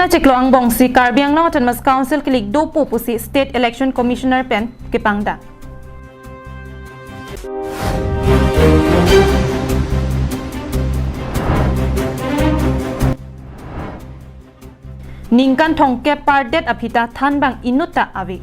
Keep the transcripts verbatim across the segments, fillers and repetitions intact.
Chiklo angbongsi Karbi Anglong Autonomous Council kilik dopo pusi State Election Commissioner pen kepangdak. Ningkan thomkep pardet aphi ta thanbang inutta ave.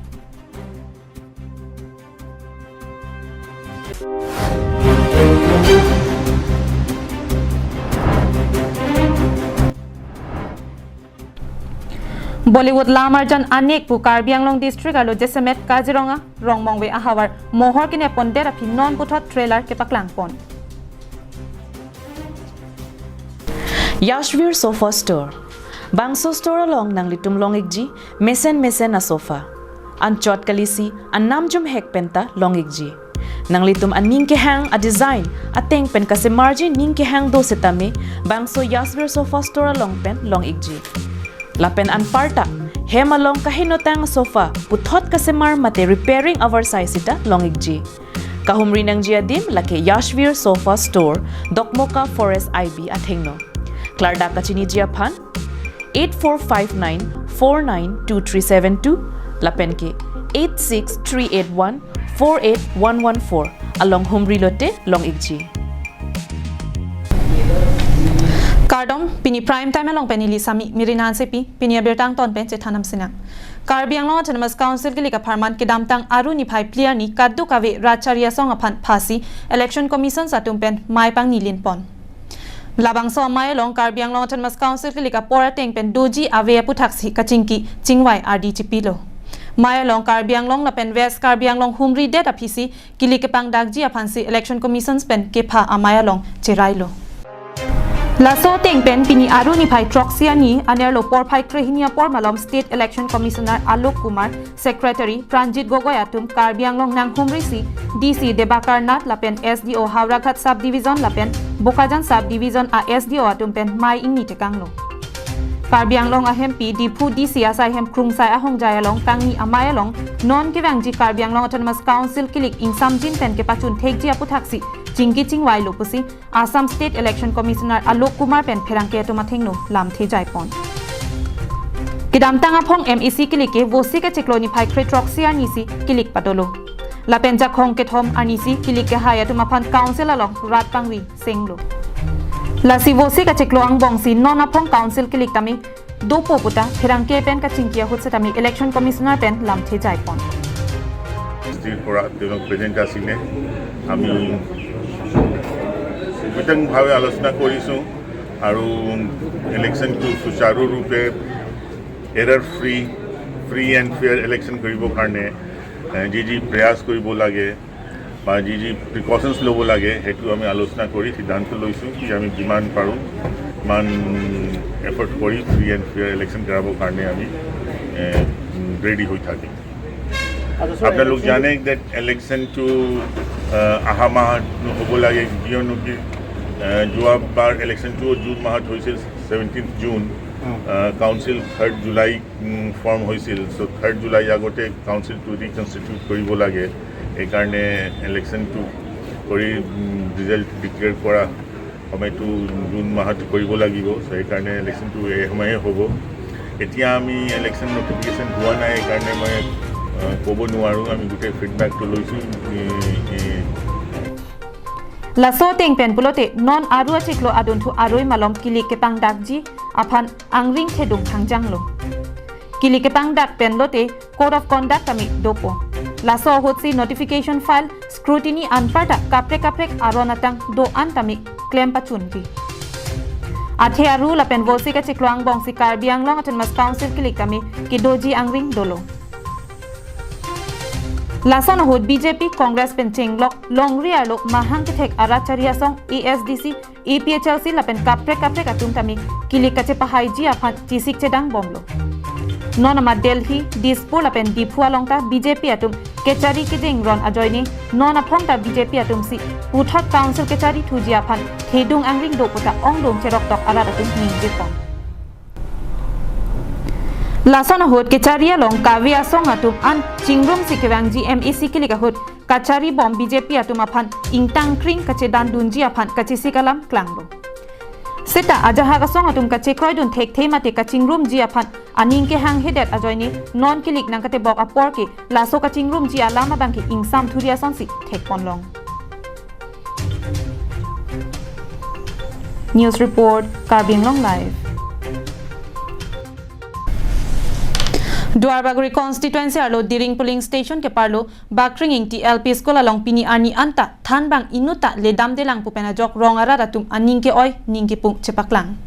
Bollywood lamarjan Anek pu Karbi Anglong District arlo jasemet Kaziranga, Rongmongve ahavar mohor kene pondet aphi non puthot trailer kepaklangpon. Yashvir Sofa Store. Bangso store along nanglitum long-ikji mesen mesen asofa. Anchot kalisi anam jumhek penta long-ikji. Nanglitum aning kehang, adesign, ateng pen kasemarji ning kehang do setame bangso Yashvir Sofa Store along pen long-ikji. Lapen anparta hem along kahenotang sofa puthot kasemar mate repairing avarsai sita long-ikji. Kahumri nangji adim lake Yashvir Sofa Store, Dokmoka Forest I B athengno. Klardak kachiniji aphan eight four five nine four nine two three seven two lapen ke eight six three eight one four eight one one four along humri lote long-ikji. Kardom, pini Prime Time along pen neli Sami Mirina Hansepi, pini abirta angton pen chethan damsinang. Karbi Anglong Autonomous Council kilik apharman kedamtang Aru niphai phli arni kadokave rat chari asong aphan phasi Election Commission atum pen mei pangnilinpon. Labangso amei along Karbi Anglong Autonomous Council kilik apor ateng pen doji ave aputhaksi kachingki chingvai ardi chipilo. Mei along Karbi Anglong lapen West Karbi Anglong humridet aphisi kilik kepangdakji aphansi Election Commission pen kepha amei along cherailo. Laso ateng pen pini Aru niphai throksi arni anerlo porphai krehini apor malom State Election Commissioner Alok Kumar, Secretary Pranjit Gogoi atum Karbi Anglong nanghumrisi D C Debakar Nath lapen S D O Howraghat Sub Division lapen Bokajan Sub Division a S D O atum pen mei ingni tekanglo. Karbi Anglong ahempi Diphu D C asai hem Krungsai ahongjai along kangni amei along non kevangji Karbi Anglong Autonomous Council kilik ingsamjin pen kepachun thekji aputhaksi chingki chingvailo pusi Assam State Election Commissioner Alok Kumar pen pherangke atum athengno lamthe jaipon. Kedamtang aphong M A C kilik ke Vosik achiklo niphai kre throksi arnisi kilik padolo. Lapen Jakhong kethom arnisi kilik kehai atum aphan Council along rat pangri senglo. Lasi Vosik achiklo angbongsi non aphong Council kilik tame dopo puta pherangke pen kachingki ahut setame Election Commissioner pen lamthe jaipon. Tripura তেওঁলোক প্ৰেজেণ্ট আছিলে। আমি গোটেইভাৱে আলোচনা কৰিছোঁ আৰু ইলেকশ্যনটো সুচাৰুৰূপে এৰাৰ free, free and fair election কৰিবৰ কাৰণে এ, যি যি প্ৰয়াস কৰিব লাগে বা যি যি প্ৰিকশ্যনছ ল'ব লাগে, সেইটো আমি আলোচনা কৰি সিদ্ধান্ত লৈছোঁ কি আমি যিমান পাৰোঁ, সিমান এফৰ্ট কৰি ফ্ৰী এণ্ড ফেয়াৰ ইলেকশ্যন কৰাবৰ কাৰণে আমি এ, ৰেডি হৈ থাকিম। আপোনালোক জানে যে ইলেকশ্যনটো আহ, অহা মাহত হ'ব লাগে, কিয়নো কি আহ, যোৱাবাৰ ইলেকশ্যনটো জুন মাহত হৈছিল, ছেভেণ্টিন জুন। আহ, কাউন্সিল থাৰ্ড জুলাই উম, ফৰ্ম হৈছিল। চ' থাৰ্ড জুলাই আগতে কাউন্সিলটো ৰিকনষ্টিটিউট কৰিব লাগে। সেইকাৰণে ইলেকশ্যনটো কৰি উম, ৰিজাল্ট ডিক্লেয়াৰ কৰা সময়টো জুন মাহত কৰিব লাগিব। চ' সেইকাৰণে ইলেকশ্যনটো এই সময়ে হ'ব। এতিয়া আমি ইলেকশ্যন নটিফিকেশ্যন হোৱা নাই, সেইকাৰণে মই আহ, ক'ব নোৱাৰোঁ। আমি গোটেই ফিডবেকটো লৈছোঁ। এই, এই Laso ateng pen pulote non Aru achiklo adunthu arui malom kilik kepangdakji aphan angring thedung thangjanglo. Kilik kepangdak pen lote Code of Conduct tame dopo. Laso ahutsi notification file, scrutiny anparta kaprek kaprek aron atang do-an tame klem pachunji. Athe Aru lapen Vosik achiklo angbongsi Karbi Anglong Autonomous Council kilik tame kedoji angring dolo. Lason ahut B J P, Congress pen chenglok longri arlo mahang kethek arat chari asong A S D C, A P H L C lapen kaprek kaprek atum tame kilik kachepahaiji aphan chesik chedang bomlo. Non amat Delhi, Dispur lapen Diphu along ta B J P atum kechari kejeng ron ajoine non aphong ta B J P atumsi puthot council kechari thuji aphan thedung angring do puta ongdung cheroktok arat atum ningjepon. Lason ahut kechari along kave asong atum an chingrumsi kevangji M A C kilik ahut kachari bom B J P atum aphan ingtang kring kachedandunji aphan kachesik alam klanglo. Seta ajahak asong atum kachekroidun thekthe mate kachingrumji aphan aning kehanghedet ajoine non kilik nangkatebok apor ke laso kachingrumji alam abangke ingsam thuri asonsi thekponlong. News report, Karbi Anglong Live. Duarbagori constituency arlo Diring polling station keparlo Bakring Ingti L P School along pini arni anta thanbang inutta ledamdelang pu pen ajok rong arat atum aning ke-oi ning kepung chepaklang.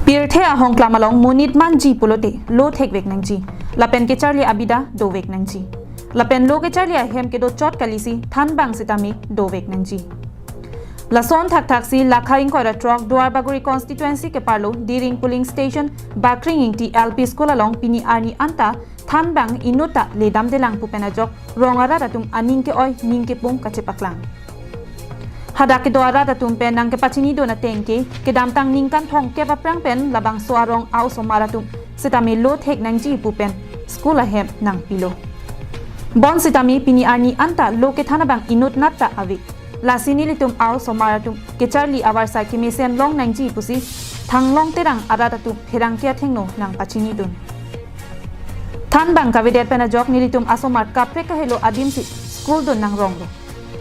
Pirthe ahongklam along monit manji pulote lo thekvek nangji, lapen kecharli abida dovek nangji. Lapen lo kecharli ahem kedo chot kalisi thanbang sitame dovek nangji. Lason thakthaksi lakha ingkoi ra throk Duarbagori constituency keparlo Diring polling station Bakring Ingti L P School along pini arni anta thanbang inutta ledamdelang pu pen ajok rong arat atum aning ke-oi ning kepung kachepaklang. Hadak kedo arat atum pen nangkepachinidun ateng ke kedamtang ningkan thomkep aphrang pen labangso arong a-osomar atum sitame lo thek nangji pu pen school ahem nangpilo. Bonsitame pini arni anta lo kethan abang inutnat ta ave. Lasi nelitum a-osomar atum kecharli avarsai kemesen long nangji pusi Thanglong Terang arat atum pherangke athengno nangpachinidun. Thanbang kavedet pen ajok nelitum asomar kaprek kahelo adimsi school dun nangronglo.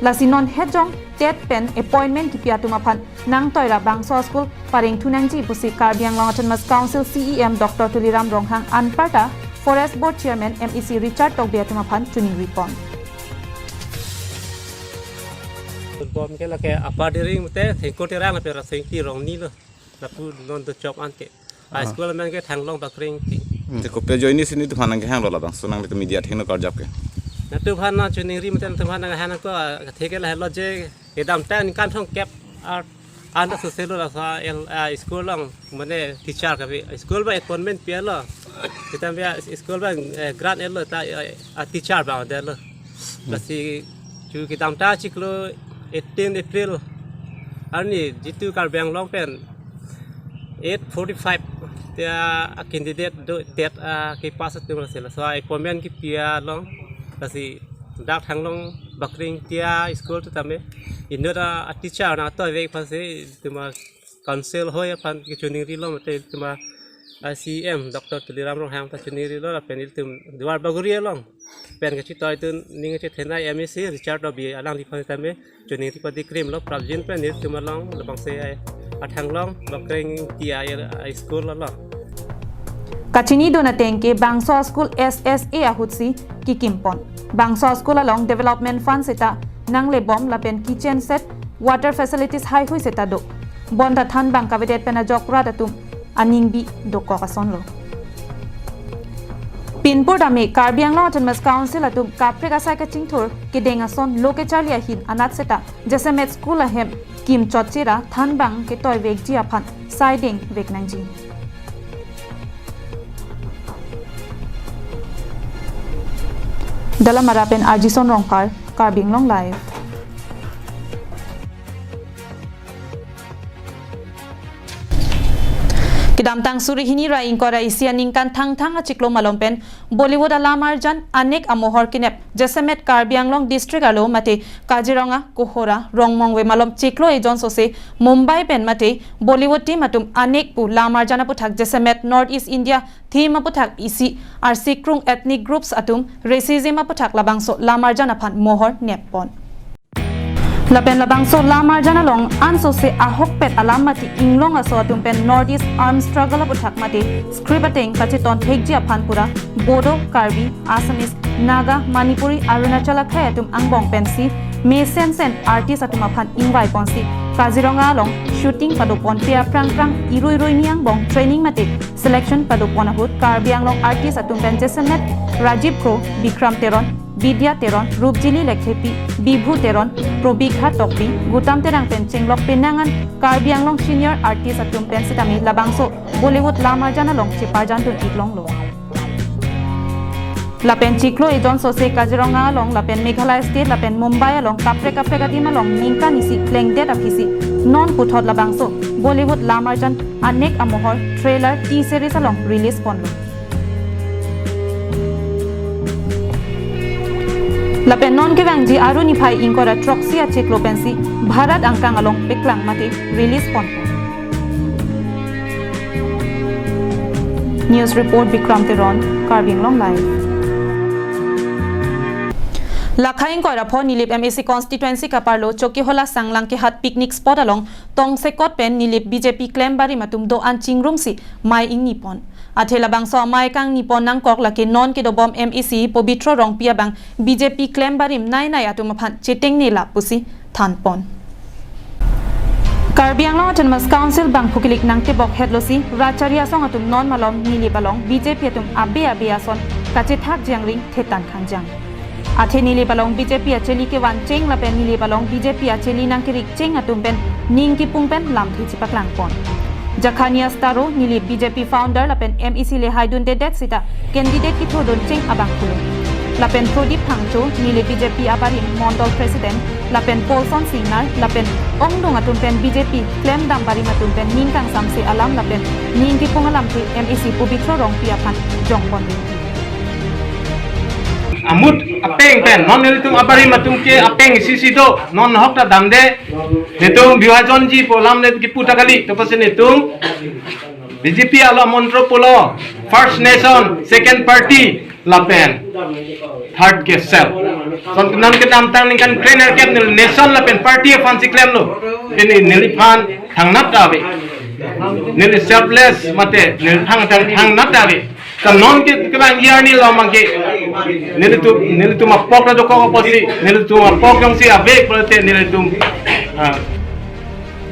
Lasi non hetjong TET pen appointment kipi atum aphan nangtoi ra bangso school parengthu nangji pusi Karbi Anglong Autonomous Council C E M Doctor Tuliram Ronghang anparta Forest Board Chairman M A C Richard Tokbi atum aphan chuningripon. Bom ke lake Upper Diring mate Thengko Terang lapen Rasengti Rongni lo. Lapu non do chok an ke. Ah, ah, school amen ke Thanglong Bakring Ingti. Hmm. Te kopi ajoine si nelitum aphan nangkehanglo labangso nanglitum media athengno karjap ke? Nelitum aphan nangchiningri mate nelitum aphan nanghang ko, ah, theke lahelo je kedamtang ningkan thomkep ar anta soselo laso el, ah, school along mane teacher kabi school abang appointment pilo. Kita bia school abang, eh, grant elo ta, eh, ah, teacher abang delo. Hmm. Lasi chu kedamtang chiklo eighteen April arni jitu Karbi Anglong pen eight forty-five ta a-candidate do TET, ah, kepass atum lasi laso appointment kipi along lasi dak Thanglong Bakring Ingti school tu tame inut a-teacher nangtoivek aphansi tuma council hoi aphan kechuningrilo mate tuma, ah, C E M Doctor Tuliram Ronghang ta chuningrilo lapen ilitum Duarbagori along pen kachitoidun ning kachethenei M A C Richard Tokbi alangliphan tame chuningri padikrimlo prapjin pen nelitum along labangso, eh, a-Thanglong Bakring Ingti, eh, school along. Kachinidun ateng ke bangso school S S A ahutsi kikimpon. Bangso school along development fund seta nanglebom lapen kitchen set, water facilities haihui seta do. Bonta thanbang kavedet pen ajok rat atum aningbi dokok asonlo. Pinpur tame Karbi Anglong Autonomous Council atum kaprek asai kachingthur kedeng ason lo kecharli ahin anat seta jasemet school ahem kimchotchera thanbang ketoivekji aphan saidengvek nangji. Dalamara pen Arjison Rongphar, Karbi Anglong Live. Kedamtang suri hini ra ingkoi ra isi aningkan Thangthang achiklo malom pen Bollywood alamarjan Anek Amohor kenep jasemet Karbi Anglong district arlo mate Kaziranga, Kohora, Rongmongve malom chiklo ejon sose Mumbai pen mate Bollywood team atum Anek pu lamarjan aputhak jasemet North East India theme aputhak isi arsikrung ethnic groups atum racism aputhak labangso lamarjan aphan mohor neppon. Lapen labangso lamarjan along ansose ahokpet alam mate inglong aso atum pen North East Armed Struggle aputhak mate script ateng kacheton thekji aphan pura Bodo, Karbi, Assamese, Naga, Manipuri, Arunachal akhei atum angbong pensi mesensen artist atum aphan ingvaiponsi Kaziranga along shooting padoponpe aphrang phrang irui rui ni angbong training mate selection padopon ahut Karbi Anglong artist atum pen jasemet Rajiv Kro, Bikram Teron, Bidya Teron, Rupjili Lekthepi, Bibhu Teron, Probikha Tokbi, Gutam Terang pen chenglok penang an Karbi Anglong senior artist atum pen sitame labangso Bollywood lamarjan along cheparjandun iklonglo. Lapen chiklo ejon sose Kaziranga along lapen Meghalaya State lapen Mumbai along kaprek kaprek adim along ningkan isi plengdet aphisi non puthot labangso Bollywood lamarjan Anek Amohor trailer T-series along release ponlo. Lapen non kevangji Aru niphai ingkoi ra throksi achiklo pensi Bharat angkang along peklang mate release ponpo. News report Bikram Teron, Karbi Anglong Live. Lakha ingkoi ra pho Nilip M A C constituency kaparlo Chokihola Sanglang Kehat picnic spot along tongsekot pen Nilip B J P klem barim atum do-an chingrumsi mei ingni pon. Athe labangso amei kangni pon nangkok lake non kedobom M A C Pobitro Rongpi abang B J P klem barim nei nei atum aphan chetengnela pusi than pon. Karbi Anglong Autonomous Council bangphu kilik nangtebok hetlosi Rachari asong atum non malom Nilip along B J P atum abe abe ason kachethak jangring thetan khangjang. Athe Nilip along B J P acheli kevan cheng lapen Nilip along B J P acheli nangkerik cheng atum pen ning kipung pen lamthe chepaklang pon. Jakhanias Taro, Nilip B J P founder lapen M A C le haidundedet sita candidate kithurdun cheng abangphulo. Lapen Prodip Phangcho, Nilip B J P abarim Mondol President, lapen Paulson Singnar, lapen ongdung atum pen B J P klemdam barim atum pen ning kangsamse alam lapen ning kipung alamthe M A C Pobitro Rongpi aphan jongpon rinti. Amut apeng pen, non nelitum abarim atum ke apeng isi isi do, non hok ta damde, netum biwajonji pu alam ne kipu ta kali, to pasi netum B J P alo montro pulo, first nation, second party, lapen third ke self. Son kenan kedamtang ningkan krenerkep neli nation lapen party aphansi klemlo. Pini neliphan thangnat ta ave. Neli selfless mate neli thang thang thangnat ta ave. Kanon ke kebang year ni lo mangke. Nelitum nelitum apok na jokok apotsi, nelitum apok jongsi ave pulote nelitum, ah,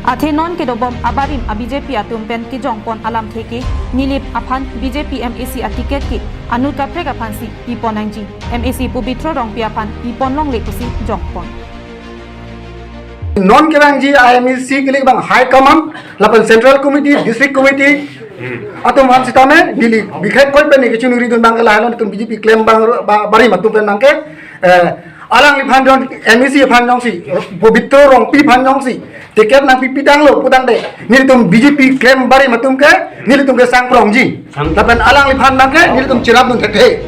Athe non kedobom abarim a B J P atum pen kejongpon alamthe ke Nilip aphan B J P M A C aticket ke anut kaprek aphansi pipon nangji. M A C Pobitro Rongpi aphan pipon longle pusi jongpon. Non kevangji M A C kilik bang High Command, lapen Central Committee, District Committee, atum aphan sitame Nilip bikhek koi pen ke chunuri dun bang ke lahai lo netum B J P klem bang ba-, barim atum pen bang ke, eh, alangliphan jon M A C aphan jongsi, Pobitro Rongpi aphan jongsi ticket nangpipi tanglo putangte, nelitum B J P klem barim atum ke, nelitum ke sangprongji. Sang- Lapen alangliphan bang ke, nelitum cherapdun thekthe.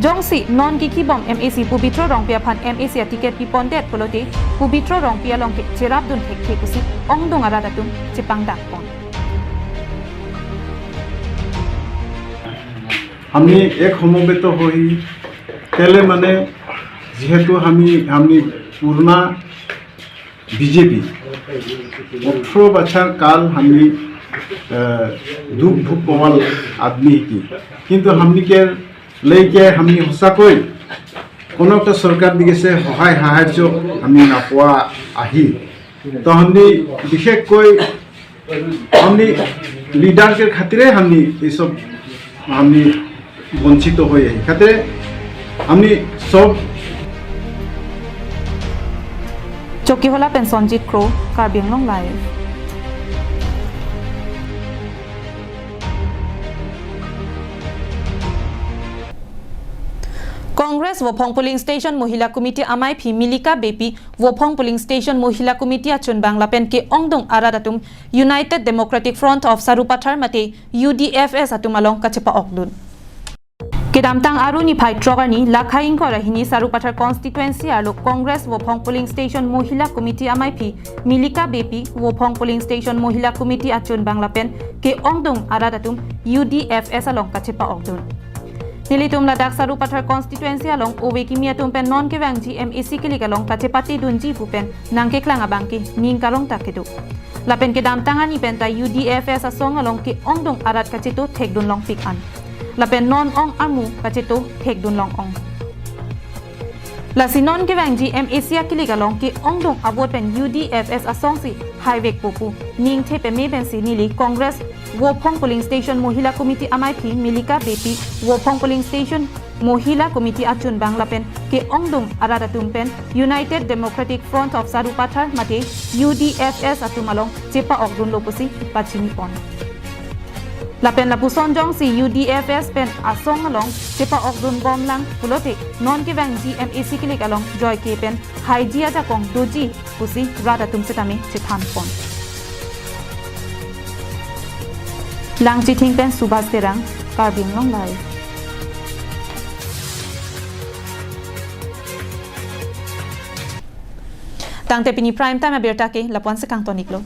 Jongsi non kikibom M A C Pobitro Rongpi aphan M A C aticket pipondet pulote, Pobitro Rongpi along ke cherapdun thekthe pusi ongdung arat atum chepangdak pon. আমি এক সমবেত হৈ কেলে মানে যিহেতু আমি আমি পুৰণা বিজেপি ওঠৰ বছৰ কাল আমি, আহ, দুখ ভোগ পোৱা আদমি কি, কিন্তু আমি কে লৈকে আমি সঁচাকৈ কোনো এটা চৰকাৰ দিগেছে সহায় সাহায্য আমি নাপোৱা আহি। তো আমি বিশেষকৈ আমি লিডাৰকে খাতিৰে আমি এইসব আমি বঞ্চিত হৈ আহি খাতিৰে আমি সব Chokihola pen Sonjit Kro, Karbi Anglong Live. Congress Vophong Polling Station Mohila Committee amaiphi Milika Beypi Vophong Polling Station Mohila Committee achunbang lapen ke-ongdung arat atum United Democratic Front of Sarupathar mate U D F S atum along kachepa-okdun. Kedamtang Aru niphai throk arni Lakha ingkoi ra hini Sarupathar constituency arlo Congress Vophong Polling Station Mohila Committee amaiphi Milika Beypi Vophong Polling Station Mohila Committee achunbang lapen ke-ongdung arat atum U D F S along kachepa-okdun. Nelitum ladak Sarupathar constituency along ove kimi atum pen non kevangji M A C kilik along kachepatedunji pu pen nangkeklang abang ke ning karong ta kedo. Lapen kedamtang arni penta U D F S asong along ke-ongdung arat kacheto thekdun longpik an. Lapen non ong armu kacheto thekdun long ong. Lasi non kevangji M A C akilik along ke-ongdung avote pen U D F S asongsi haivekpo pu ningthe peme pensi neli Congress Vophong Polling Station Mohila Committee amaiphi Milika Beypi Vophong Polling Station Mohila Committee achunbang lapen ke-ongdung arat atum pen United Democratic Front of Sarupathar mate U D F S atum along chepa-okdunlo pusi pachini pon. Lapen lapuson jongsi U D F S pen asong along chepa-okdun bomlang pulote non kevangji M A C kilik along joike pen haiji ajakong doji pusi rat atum setame chethan pon. Langchithing pen Subhas Terang, Karbi Anglong Live. Tangte pini prime time abirta ke lapu-ansi kangton-iklo.